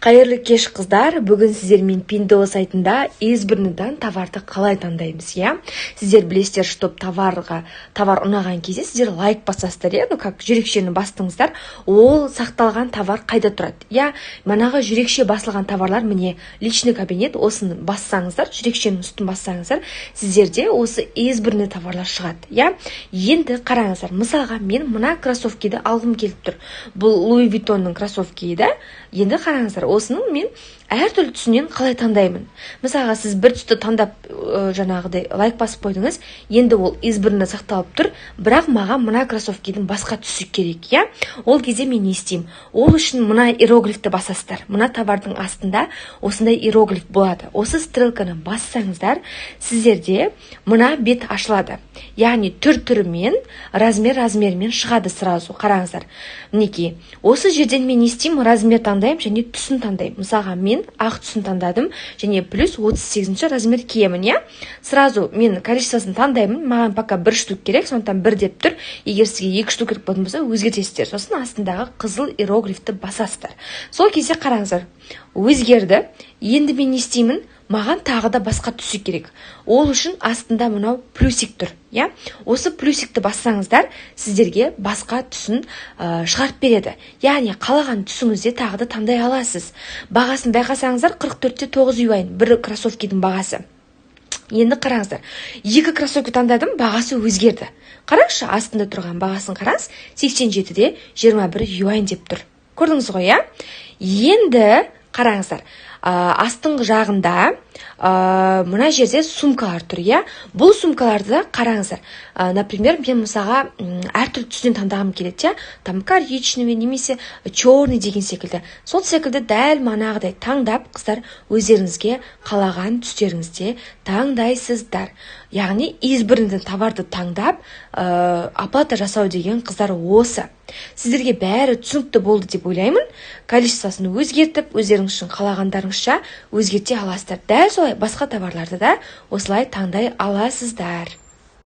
Қайырлы кеш, қыздар! Бүгін сіздермен Пиндуодуо сайтында избранныйдан товарды қалай таңдаймыз, иә? Сіздер білесіздер, чтоб товарға, товар ұнаған кезде сіздер лайк басасыздар, иә? Ну как, жүрекшені бастыңыздар, ол сақталған товар қайда тұрады, иә? Манағы жүрекше басылған товарлар, міне, личный кабинет. Осыны бассаңыздар, жүрекшенің үстін бассаңыздар, сіздерде осы избранный товарлар шығады, иә? Енді қараңыздар, мысалға, мен мына кроссовкиді алғым келіп тұр. Бұл Луи Виттонның кроссовкиі да. Енді қараңыздар, осының мен әртүрлі түсінен қалай таңдаймын? Мысалға, сіз бір түсті таңдап, жаңағыдай лайк басып қойдыңыз. Енді ол избранный сақталып тұр, бірақ маған мына кроссовкидің басқа түсі керек, иә? Ол кезде мен не істеймін? Ол үшін мына иероглифті басасыздар. Мына товардың астында осындай иероглиф болады. Осы стрелканы бассаңыздар, сіздерде мына бет ашылады, яғни түр түрімен, размер размерімен шығады сразу. Қараңыздар, мінекей, осы жерден мен не істеймін? Размер таңдаймын және түсін таңдаймын. Мысалға, мен ақ түсін таңдадым және плюс 38 размер киемін, иә? Сразу мен количествосын таңдаймын. Маған пока бір штук керек, сондықтан бір деп тұр. Егер сізге екі штук керек болатын болса, өзгертесіздер. Сосын астындағы қызыл иероглифті басасыздар. Сол кезде, қараңыздар, өзгерді. Енді мен не істеймін? Маған тағы да басқа түсі керек. Ол үшін астында мынау плюсик тұр, иә? Осы плюсикті бассаңыздар, сіздерге басқа түсін шығарып береді, яғни қалаған түсіңізде тағы да таңдай аласыз. Бағасын байқасаңыздар, 44 те 9 юань бір кроссовкидің бағасы. Енді қараңыздар, екі кроссовки таңдадым, бағасы өзгерді. Қараңызшы, астында тұрған бағасын қараңыз, 87 де 21 юань деп тұр. Көрдіңіз ғой, иә? Енді қараңыздар, астыңғы жағында мына жерде сумкалар тұр, иә? Бұл сумкаларды да қараңыздар. Например, мен, мысалға, әртүрлі түсінен таңдағым келеді, иә, там коричневый немесе черный деген секілді. Сол секілді дәл манағыдай таңдап, қыздар, өздеріңізге қалаған түстеріңізде таңдайсыздар. Яғни избранный товарды таңдап, оплата жасау деген, қыздар, осы. Сіздерге бәрі түсінікті болды деп ойлаймын. Количествосын өзгертіп, өздеріңіз үшін қалағандарыңызша өзгерте аласыздар. Дәл солай басқа товарларды да осылай таңдай аласыздар.